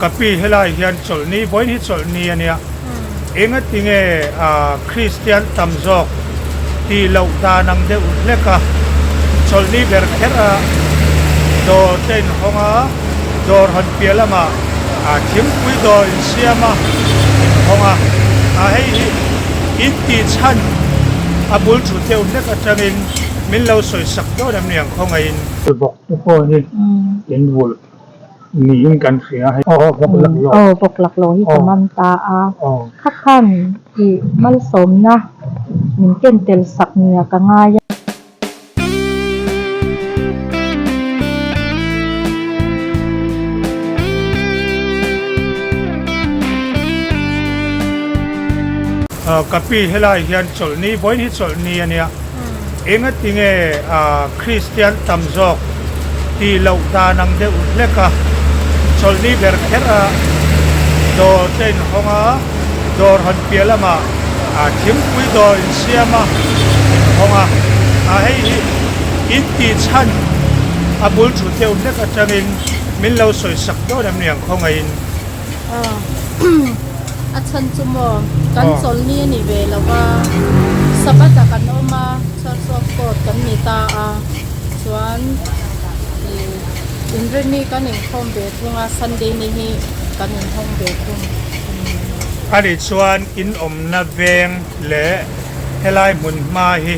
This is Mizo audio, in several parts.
Ka pi helai hian chawlhni, vawiin hi chawlhni a nia. Engati nge Kristian tam zawk tih loh dan ang deuh hlek a, chawlhni ber kher a dawr te inhawng a, dawr hawn piah lamah thingpui dawr insiam a inhawng a, hei hi in tih chhan a bul thu deuh hlek atangin min lo sawisak dawn em ni ang khawngaihin. Vawk te pawh hi in vulh. Niin kan hria hei. Aw vawk laklawh. Aw vawk laklawh hi ka man ta a. Kha khan tih malsawmna min ken tel sak nia ka ngai a. Ka pi helai hian chawlhni vawiin hi chawlhni a nia. Engati nge Kristian tam zawk tih loh dan ang deuh hlek a, chawlhni ber kher a dawr te inhawng a, dawr hawn piah lamah thingpui dawr insiam a inhawng a, hei hi in tih chhan a bul thu deuh hlek atangin min lo sawisak dawn em ni ang khawngaihin. A chhan chu maw kan chawlhni a ni ve lo va, Sabbath ah kan awm a, Church of God kan ni ta a, chuan ih inrinni kan inkhawm ve thung a, Sunday ni hi kan inhawng ve thung. A nih chuan in awmna veng leh helai hmun hma hi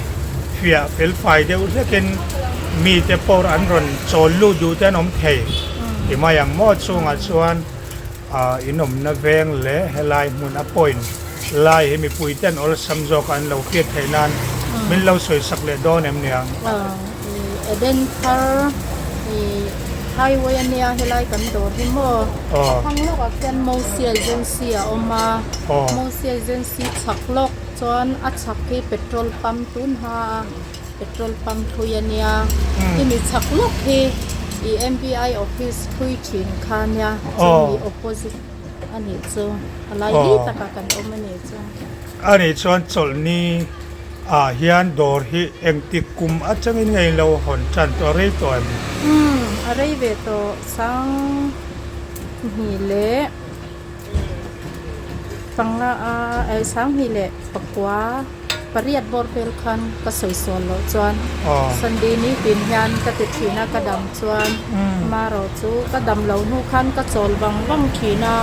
fiah fel fai deuh hlekin mite pawh an rawn chawl lut duh te an awm thei. Ti mai ang maw chungah chuan in awmna veng leh helai hmun a point lai hi mipui ten awlsam zawk an lo hriat theih nan min lo sawisak leh dawn em niang? Eden thar highway ania helai kan dawr hi maw a thlang lawk ah khian Mosi Agency a awm a Mosi Agency chhak lawk chuan a chhak hi petrol pump tun hma a. Petrol pump thui a nia, hemi chhak lawk hi ih MBI office thui thin kha a nia, chumi opposite a nih chu, a lai li takah kan awm a nih chu. A nih chuan chawlhni ah hian dawr hi engtik kum atangin nge in lo hawn tan tawh a rei tawh em? Umm a rei ve tawh sang hnih leh panga a eh sang hnih leh pakua. Pariat bawr vel khan ka sawi sawn loh chuan Sunday ni tin hian ka ti thin a, ka dam chuan marawh chu ka dam lo hnu khan ka chawl vang vang thin a,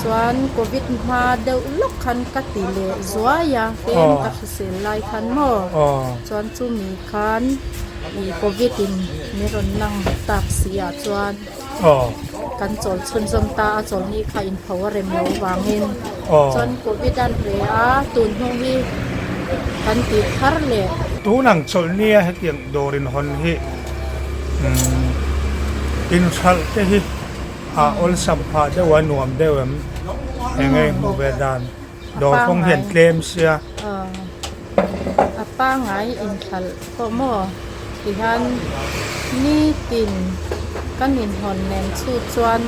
chuan covid hma deuh lawk khan ka ti leh zuai a, tlem ka hrisel lai khan maw chuan chumi khan ih covid in min rawn lang tak si ah chuan. Kan chawl chhunzawm ta a, chawlhni kha inpho a rem lo vangin chuan covid a an reh a, tun hnung hi kan tih thar leh. Tun ang chawlhnia hetiang dawr inhawn hi inhralh te hi a awlsam phah deuh a, nuam deuh em? Eng nge hmuh ve dan? Dawr kawng hian tlem sia. A pangai inhralh pawh maw tihian nitin kan inhawn nen chu chuan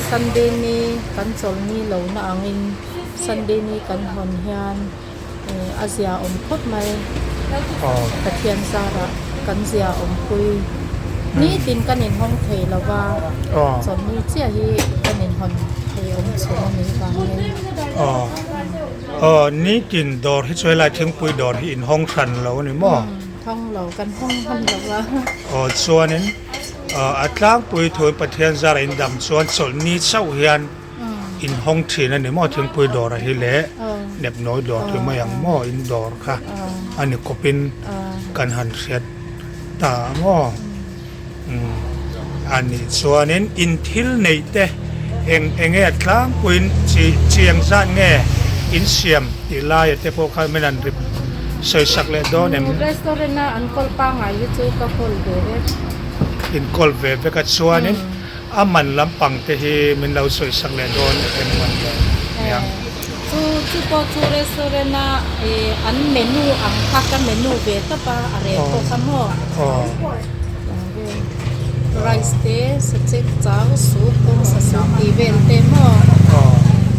Sunday ni kan chawlhni lo na angin Sunday ni kan hawn hian a zia awm khawp mai. Pathian zarah kan zia awm pui. Nitin kan inhawng thei lo va, chawlhni chiah hi kan inhawn thei awm chhun a nih vangin. Aw, nitin dawr hi chu helai thingpui dawr hi inhawng hran lo a ni maw? Hawng lo, kan hawng hman lo va. Aw, chuanin a tlangpui thu Pathian zara indam chuan chawlhni chauh hian inhawng thin a ni maw thingpui dawrah hi leh nepnawi dawr tih mai ang maw in dawr kha a ni kawpin kan han hriat ta a maw a nih chuanin in thil neih te eng eng nge a tlangpuiin chi chi eng zat nge in siam tih laia te pawh khan min han rip sawisak leh dawn em? Restaurant a an kawl pangngai hi chu ka kawl ve vek. In kawl ve vek a chuanin. A man lampang te hi min lo sawi sak leh dawn em man le niang. Chu chu pawh chu restaurant a ih an menu ang kha ka menu ve tawp a a rel pawh kha maw. Rice te sachek chau soup kawng sa soup tih vel te maw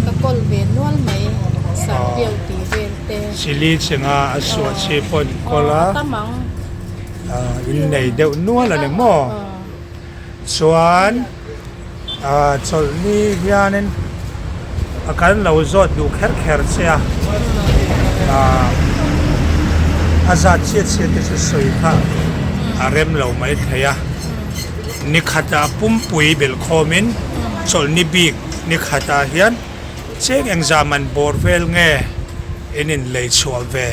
ka kawl ve nual mai sarpiau tih vel te. Chilli chenga a suah chi pawh in kawl a. A tam ang. In nei deuh nual a ni maw. Chuan Chawlhni hianin a kan lo zawt duh kher kher che a, a zat chhiat chhiat te chu sawi kha a rem lo mai thei a. Ni khatah pumpui belh khawmin chawlhni bik ni khatah hian cheng engzah man bawr vel nge in inlei chhuah ve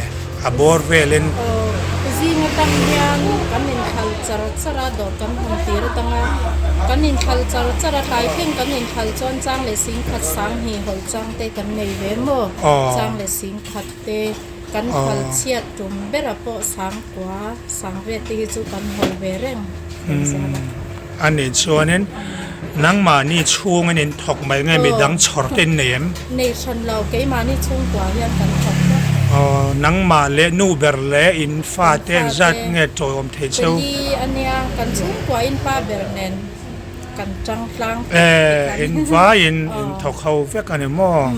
a bawr velin. Aw, zing atang hian kan inthal char char a, dawr kan hawn tir atang a, kan inthal char char a, tlai thleng kan inthal chuan chang leh sing khat sang hi hawlh chang te kan nei ve maw? Chang leh sing khat te kan thal chhiat tum bera pawh sang kua sang vet te hi chu kan hawl ve reng. A nih chuanin nangmahni chhungin in thawk mai nge midang chhawr te in nei em? Nei hran lo, keimahni chhungkua hian kan thawk vek. Aw, nangmah leh nu ber leh in fate engzat nge tawiawm thei cheu? Pali a nia, kan chhungkua in pa ber nen kan tang tlang vek. E, in vaiin in thawk ho vek a ni maw?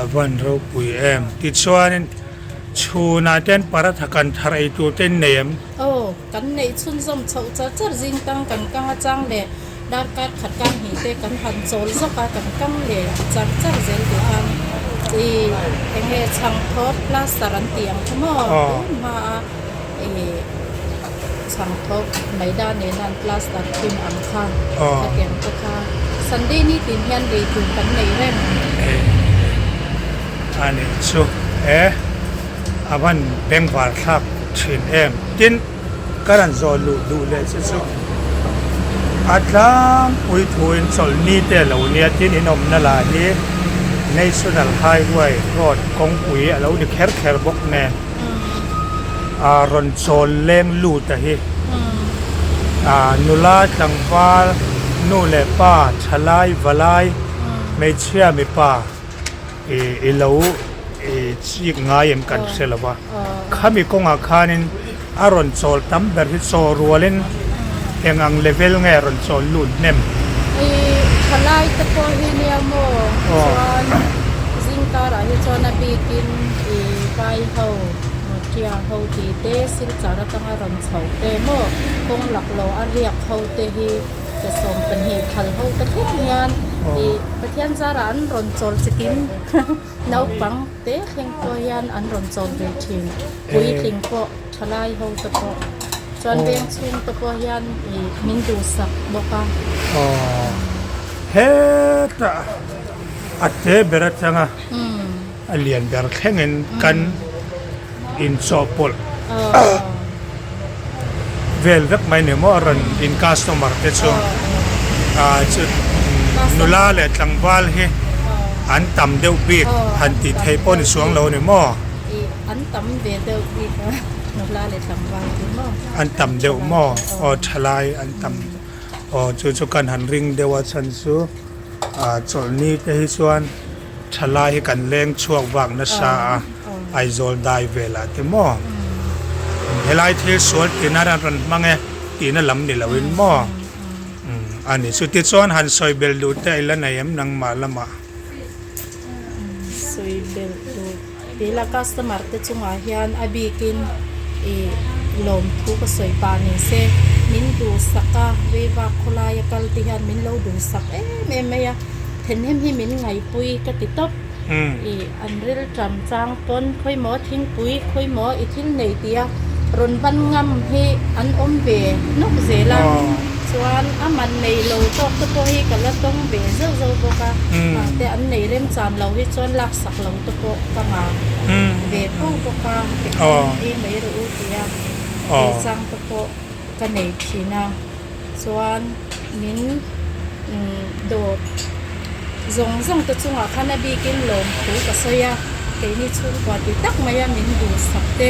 A van ropui em. Tichuanin chhunah ten paratha kan thar ei tur te in nei em? Aw, kan neih chhunzawm chhoh char char zing tang kan kang a chang leh darkar khat kang hnih te kan han chawl zawk a, kan kang leh char char zel duh a i eng nge chhangthawp plaster an tih ang kha maw tun hma a i chhangthawp maida nena an plaster thin ang kha khatiang te kha Sunday ni tin hian lei tur kan nei reng. A nih chu e. A van bengvar thlak thin em. Tin, ka rawn zawh luh duh leh che chu a tlangpui thuin chawlhni te a lo nia tin in awmna lah hi National Highway road kawngpui a lo ni kher kher bawk nen a rawn chawl leng lut a hi a nula tlangval nu leh pa thalai valai hmeichhia mipa I lo chik ngai em kan hre lo va, khami kawngah khanin a rawn chawl tam ber hi chaw rualin eng ang level nge a rawn chawl lut hnem? I thalai te pawh hi nia maw? Chuan zingkarah hi chuan a bikin i vai ho, Nokia ho tih te, Silchar atanga rawn chho te maw? Kawng laklawh a riak ho te hi. Ke 12 phal ho te thleng hian ih Pathian zarah an rawn chawl chikim naupang te thleng pawh hian an rawn chawl ve thin puitling pawh thalai ho te pawh chuan veng chhung te pawh hian ih min duhsak bawk a. Aw hetah a te ber atanga a lian ber thlengin kan inchawhpawlh vel vek mai ni maw a rawn in customer te chu ah chu nula leh tlangval hi an tam deuh bik han tih theih pawh ni chuang lo ni maw an tam ve deuh bik a nula leh tlangval te maw an tam deuh maw aw thalai an tam aw chu chu kan han ring deuh a chhan chu ah chawlhni te hi chuan. Thalai hi kan leng chhuak vak nasa a, Aizawl dai velah te maw? Helai thil sual tina an rawn hmang e tihna lam ni loin maw? A ni. Chutichuan han sawi belh duh te i la nei em nangmah lamah? Sawi belh duh tila customer te chungah hian a bikin i lawmthu ka sawi pah ni se min duhsak a, veivak khawlaia kal te hian min lo duhsak em em mai a. Thehnem hi min ngaihpui ka ti tawp. I an rilṭam chang pawn khawimaw thingpui khawimaw i thil nei tia rawn ban ngam hi an awm ve nawk zel a. Chuan a man nei lo tawk te pawh hi ka la tawng ve zeuh zeuh bawk a. Mahse an nei remchan lo hi chuan laksak lo te pawh ka ngah ve fo bawk a. Tikhan ei mai rawh u tia ve chang te pawh ka nei thin a. Chuan min dawt zawng zawng te chungah khan a bikin lawmthu ka sawi a, keini chhungkua ti tak maia min duhsak te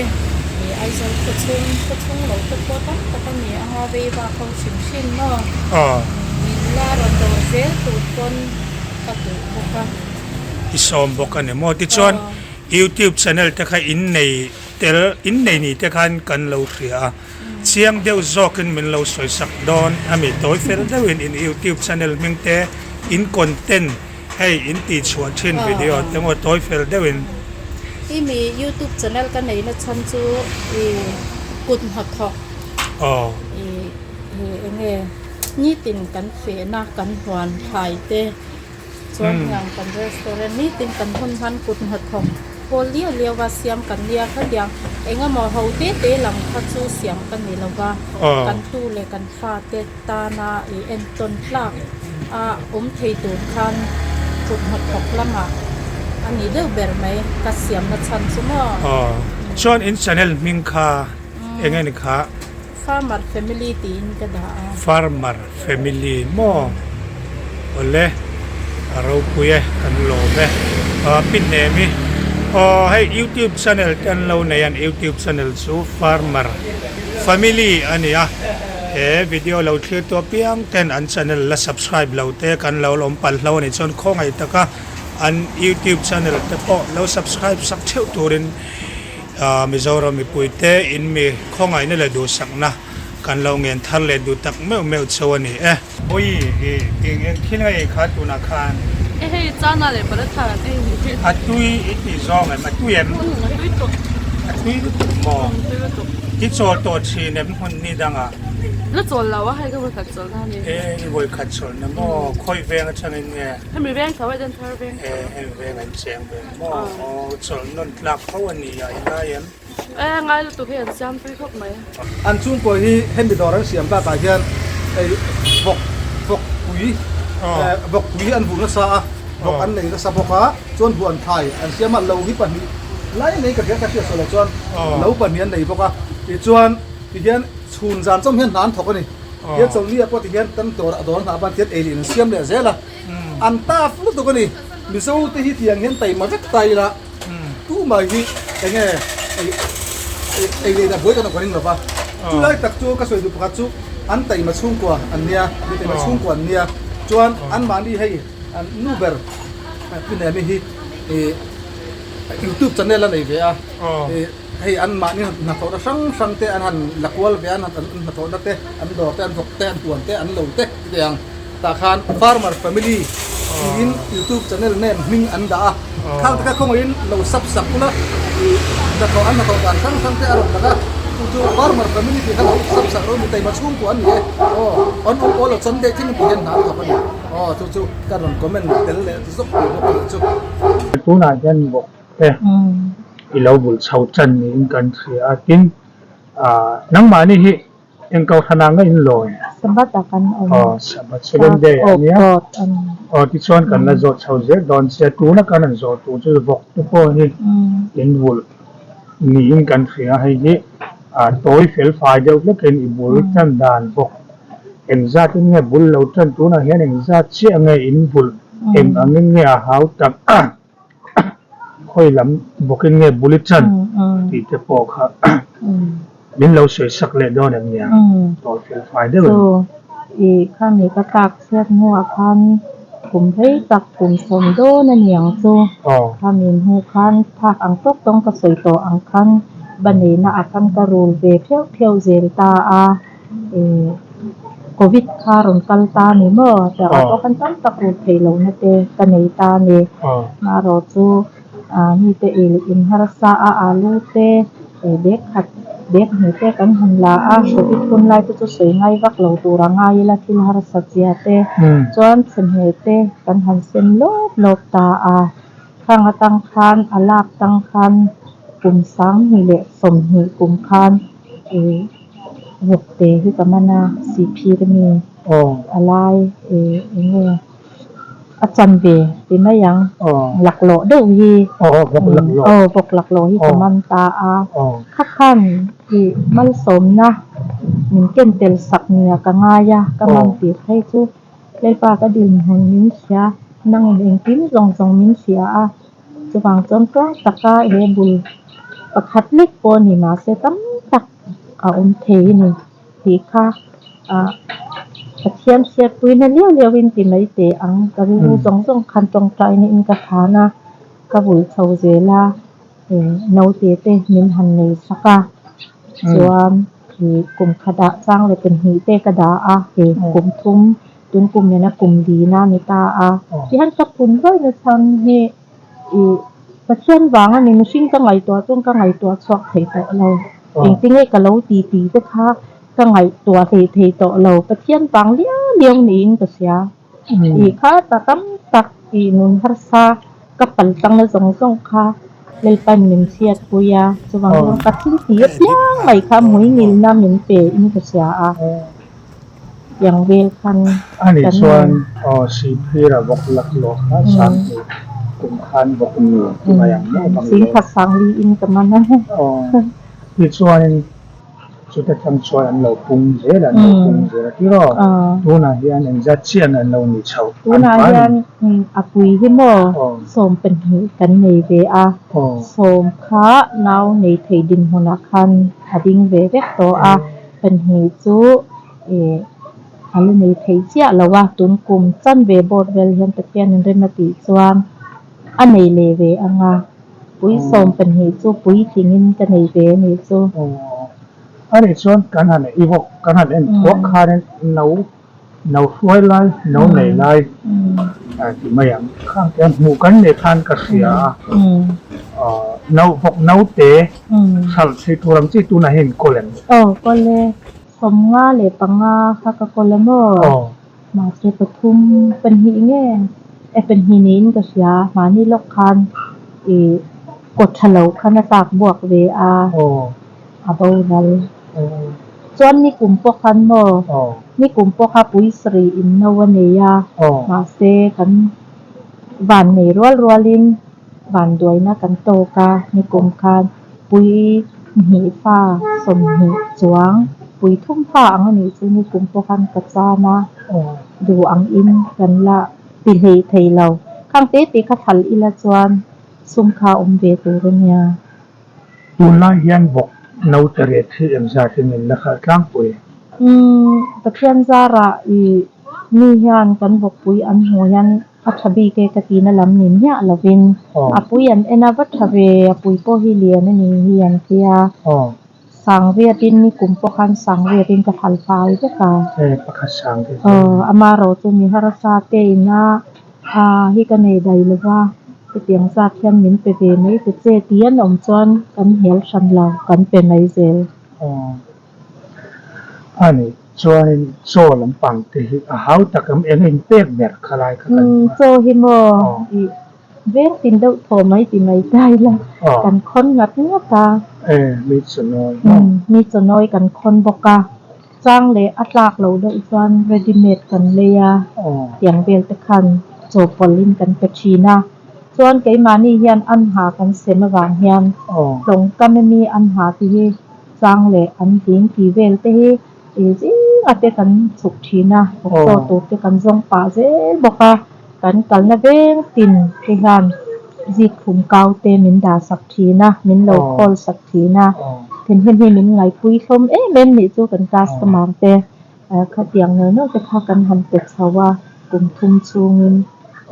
ih Aizawl khaw chhung khaw chhung lo te pawh tam tak a ni anga vei vak ho hrim hrim maw min la rawn dawr zel tur pawn ka duh bawk a. I sawm bawk a ni maw? Tichuan YouTube channel te kha innei tel innei ni te khan kan lo hria a. Chiang deuh zawkin min lo sawisak dawn a mi tawi fel deuhin in YouTube channel hming te in content hei in tih chhuah thin video te maw tawi fel deuhin. I mi YouTube channel ka nei na chhan chu i kut hnathawk i enge. Nitin kan fehna kan huan thlai te chuan heng kan restaurant nitin kan hun hman kut hnathawk pawl liau liau a siam kan nia khatiang engemaw ho te te lam kha chu siam ka ni lo va, kan tu leh kan fate tana ih entawn tlak a awm thei tur khan kut hnathawk lamah a ni deuh ber mai ka siamna chhan chu maw. Chuan in channel hming kha eng nge ni kha? Farmer family tiin ka dah a. Farmer family maw? Awle a ropui e kan lawm e. Pi Hnemi aw hei youtube channel te an lo nei a an youtube channel chu farmer family a ni a he video lo thlir tu apiang ten an channel la subscribe lo te kan lo lawm palh hlo a nih chuan khawngaih taka an youtube channel te pawh lo subscribe sak theuh turin Mizoram mipuite in mi khawngaihna leh duhsakna kan lo ngen thar leh duh tak meuh meuh cheu a ni e. Awi i eng eng thil nge i kha tunah khan? E hei chana leh paratha kan ei ni hi. A tui i tih zawng em? A tui em? A tui tuk. A tui lutuk maw? A tui lutuk. I chawl tawh thin em hmun ni dangah? La chawl lo a, hei ka vawikhat chawlhna a ni. E i vawikhat chawlhna maw? Khawi veng atangin nge? Hemi veng tho, Edenthar veng tho. E hemi veng an cheng ve. Maw aw chawlh nawn tlak fo a ni a, i ngai em? E ngai lutuk hi an siam pui khawp mai. An chhungkaw hi hemi dawr an siam bakah hian ei vawk vawk pui vawk pui hi an vuh nasa a, vawk an nei nasa bawk a, chuan buan thai an siam a, lo hi pahnih lai nei ka hria ka hriat sual loh chuan lo pahnih an nei bawk a, tichuan tihian chhun zan chawm hian hna an thawk a ni, tihian chawlhni ah pawh tihian kan dawr a dawr hna ban tihian ei leh in an siam leh zel a. An taf lutuk a ni. Mizo te hi tiang hian taima vek ta ila tumah hi enge ei leh ina buai kan awm ka ring lova. Chulai tak chu ka sawi duh pakhat chu an taima chhungkua an nia, mi taima chhungkua an nia. Chuan anmahni hei an nu ber Pi Nemi hi youtube channel a nei ve a. Hei an mahni hnathawhna hrang hrang te an han la kual ve a, an hnathawhna te, an dawr te, an vawk te, an huan te, an lo te ti ang. Tah khan Farmer Family tiin youtube channel name hming an dah a, khang te kha khawngaihin lo sub sak ula ih hnathawh an hnathawh dan hrang hrang te a rawn lang a, chu chu Farmer Family tih kha lo sub sak rawh mi taima chhungkua an ni e aw an awm awl lo chuan deh thil tih hian hna an thawk a ni aw chu chu ka rawn comment tel leh zawk tih bawk a nih chu. Tunah hian vawk te i lo vulh chho chan niin kan hria a, tin nangmahni hi Eng kohhran ah nga in lawi? Sabbath ah kan awm. Aw Sabbath second day a nia. Aw tichuan kan la zawh chho zel dawn sia tuna kan rawn zawh tur chu vawk te pawh hi in vulh niin kan hria hei hi tawi fel fai deuh hlekin i bul tan dan bawk engzat in nge bul lo tan tunah hian engzat chiah nge in vulh eng angin nge a hau tak Khawi lam bawkin nge bul i chan tih te pawh kha min lo sawi sak leh dawn em nia tawi fel fai deuh in. Chu i khami ka tlak chhiat hnuah khan kum rei tak kum sawm dawn a ni ang chu. Khami hnu khan phak ang tawk tawng ka sawi tawh ang khan baneina ah khan ka rul ve pheuh pheuh zel ta a. Covid kha rawn kal ta ni maw? Tiangah pawh khan tam tak ruk theih lohna te ka nei ta a ni. Marawh chu mite in harsa a alu te bag khat bag hnih te kan han la a, Covid hun lai te chu sawi ngai vak lo tur a ngai ila thil harsa zia te chuan chhemhmeh te kan han sem lawp lawp ta a. Khang atang khan a lak tang khan kum 20 leh 20 kum khan ih. Vawk te hi ka man a sihphir ami a lai ih eng nge a chanve ti mai ang laklawh deuh hi aw vawk laklawh hi ka man ta a kha khan ih malsawmna min ken tel sak nia ka ngai a ka man tih phei chu tlaipa ka dinhmun min hria nangin engkim zawng zawng min hria a. Chuvang chuan tluang taka he bul pakhat lek pawh a ni mahse tam tak a awm thei a ni tih kha ah Pathian hriatpuina liau liau in ti mai teh ang ka rilru zawng zawng khan tawngtaina in ka thlan a ka vui chho zel a eh naute te min han nei sak a chuan ih kum khatah chang leh pahnih te ka dah a eh kum thum. Tun kum nena kum lina a ni ta a, tihian ka pun ruai na chhan hi ih Pathian vang a ni, mihring ka ngaihtuah chuan ka ngaihtuah chhuak thei tawh lo, engtinge ka lo ti ti te kha ka ngaihtuah hlei thei tawh lo, Pathian vang liau liau niin ka hria. Ih kha ta tam tak ih nun harsa ka pal tangna zawng zawng kha Lalpan min chhiatpui a, chuvang chuan ka thil tih apiang mai kha hmuingilna min pe in ka hria a, tiang vel khan Ani chuan aw Sihphira vawk lak lawh kha Sanghnih kum khan vawk nu ti mai ang maw bang leh. Singkhat Sangli in ka man a. Aw tichuanin Chuta tang chuan an lo pung zel a, an lo pung zel a tiraw? Tunah hian engzat chiah an lo ni chhoh? Tunah hian a pui hi maw 12 kan nei ve a, sawm kha nau nei thei dinhmunah khan a ding ve vek tawh a, pahnih chu a la nei thei chiah lo a, tun kum chanve bawr vel hian Pathianin rem a tih chuan a nei leh ve ang a. Pui 12 chu puitlingin ka nei ve a nih chu. Aw, a nih chuan kan han i vawk kan han en thuak khanin no no hruai lai, no nei lai ti mai ang. Khang te hmuh kan nei khan ka hria a, no vawk no te hralh thei tur ang chi tunah hian in kawl em? Aw, kawl e. 55 kha ka kawl a maw? Mahse pathum pahnih nge e pahnih niin ka hria mahni lawk khan ih kawt tha lo khan a tlak buak ve a a boral chuan nikum pawh khan maw nikum pawh kha pui sarih in no a nei a mahse kan van nei rual rualin vanduaina kan tawk a nikum khan pui hnih fa 20 chuang pui thum fa ang a nih chu nikum pawh khan ka chan a duh ang in kan la ti hlei thei lo khang te te kha thal ila chuan sum kha awm ve tur a nia. Tunlai hian vawk naute ret hi engzat in in la khalh tlangpui? Umm Pathian zarah i mi hian kan vawkpui an hmuh hian A tha bik e ka tihna lam ni miah lovin a pui an en a, va tha ve, a pui pawh hi lian a ni hi an ti a, Sangriatin ni kum pawh khan Sangriatin ka hal fai vek a. Aw, amaherawh chu mi harsa te ina a hi ka nei dai lova, hetiang zat hian min pe ve mai ta che tih an awm chuan kan hel hran lo, kan pe mai zel. A ni, chuanin chaw lampang te hi a hau tak em, eng in pek ber kha lai kha kan hmu a. Chaw hi maw i veng tin deuh thaw mai ti mai ta ila kan khawn ngat ngat a. E, mi chawnawi maw? Mi chawnawi kan khawn bawk a, chang leh a tlak loh deuh chuan ready made kan lei a, tiang vel te khan chaw pawlhin kan pe thin a. Chuan keimahni hian an ha kan sem avang hian tlawngkam emi an ha te hi Chang leh an ding tih vel te hi ih zingah te kan chhuk thin a, chaw tur te kan zawng pah zel bawk a, kan kalna veng tin te hian zik khum kau te min dah sak thin a, min lo khawl sak thin a, themhnem hi min ngaihpui hlawm em em nih chu kan customer te khatiang nawi nawi te kha kan han pe chho a kum thum chhungin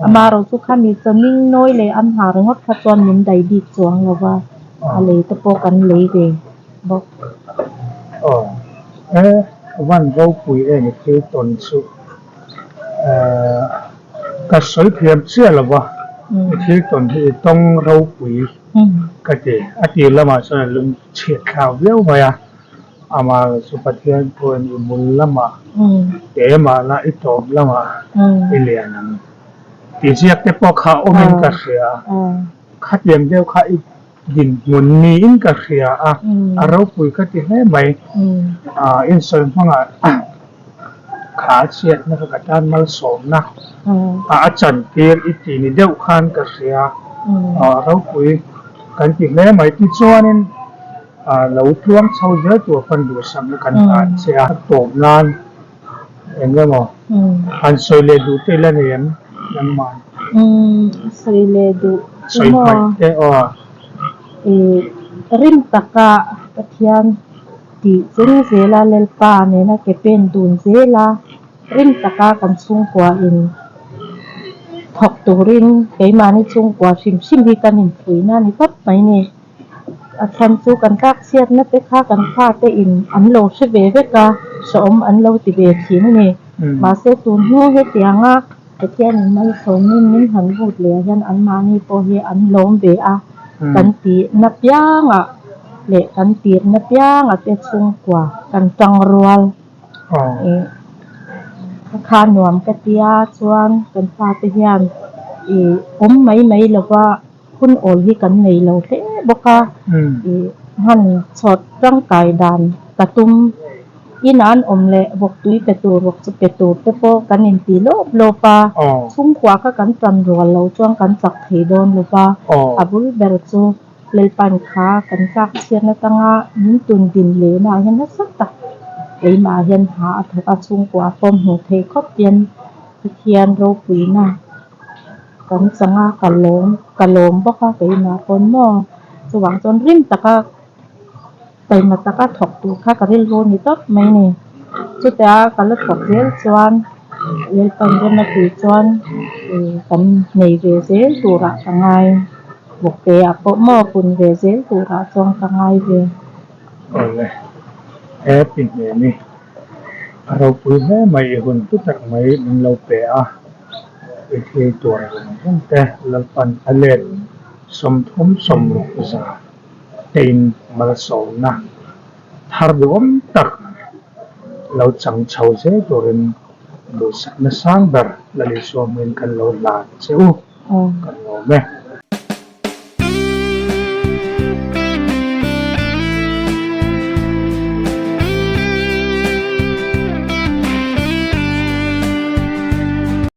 amaherawh chu khami chawning nawi leh an ha ringawt kha chuan min dai bik chuang lo va a lei te pawh kan lei ve bawk. Aw e van ropui em i thil tawn chu eh ka sawi thiam chiah lo va i thil tawn hi i tawng ropui ka ti a tir lamah chuan a lung chhiat thlak viau mai a. Amah chu Pathian pawhin i bul lamah te mahla i tawp lamah i lian ang tih ziak te pawh kha awmin ka hria a, khatiang deuh kha i dinhmun niin ka hria a, a ropui ka ti hle mai. Insawi hmangah kha a chhiatna kha ka tan malsawmna a chantir i ti ni deuh khan ka hria a, a ropui kan ti hle mai. Tichuanin. Lo tluang chho zel tur pawn duhsakna kan hlan che a, tawp nan eng emaw han sawi leh duh te ila nei em nangmah? Sawi leh duh chu maw? Sawi hmaih te aw. Rim taka Pathian tih chung zela Lalpa nena ke pen dun zela rim taka kan chhungkua in thawk turin keimahni chhungkua hrim hrim hi kan infuihna a ni khawp mai ni. A chhan chu kan tlak chhiatna te kha kan fate in an lo hre ve vek a, hrehawm an lo ti ve thin a ni. Mahse tun hnu hetianga Pathianin malsawmin min han vut leh ah hian anmahni pawh hi an lawm ve a, kan tihna piangah leh kan tirna piangah te chhungkua kan tangrual. Ka kha nuam ka tia chuan kan fate hian ih awm mai mai lova hun awl hi kan nei lo hle bawk a, ih hman chhawt tangkai dan ka tum inah an awm leh vawk tui pe tur vawk chu pe tur te pawh kan inti lawp lawp a, chhungkua kha kan tan rual lo chuan kan chak thei dawn lo va, a bul ber chu Lalpan kha kan tlak chhiatna tanga min tun din lehna ah hian nasa tak keimah ah hian ha a thawk a, chhungkua pawh hmuh theih khawp hian Pathian ropuina kan chang a, ka lawm ka lawm bawk a keimah pawn maw chuvang chuan rim taka taima taka thawk tur kha ka rilru a ni tawp mai a ni. Chutah ka la thawk zel chuan Lalpan rem a tih chuan ih kan nei ve zel turah ka ngai bawk te ah pawh maw pun ve zel turah chuan ka ngai ve. Awle, he pi hneni a ropui hle mai i hun hlu tak mai min lo pe a, i thil tur zawng zawng te Lalpan a let 30 za tein malsawmna thar duhawm tak lo chang chho zel turin duhsakna sang ber Lalisua hmuin kan lo hlan che u kan lawm e.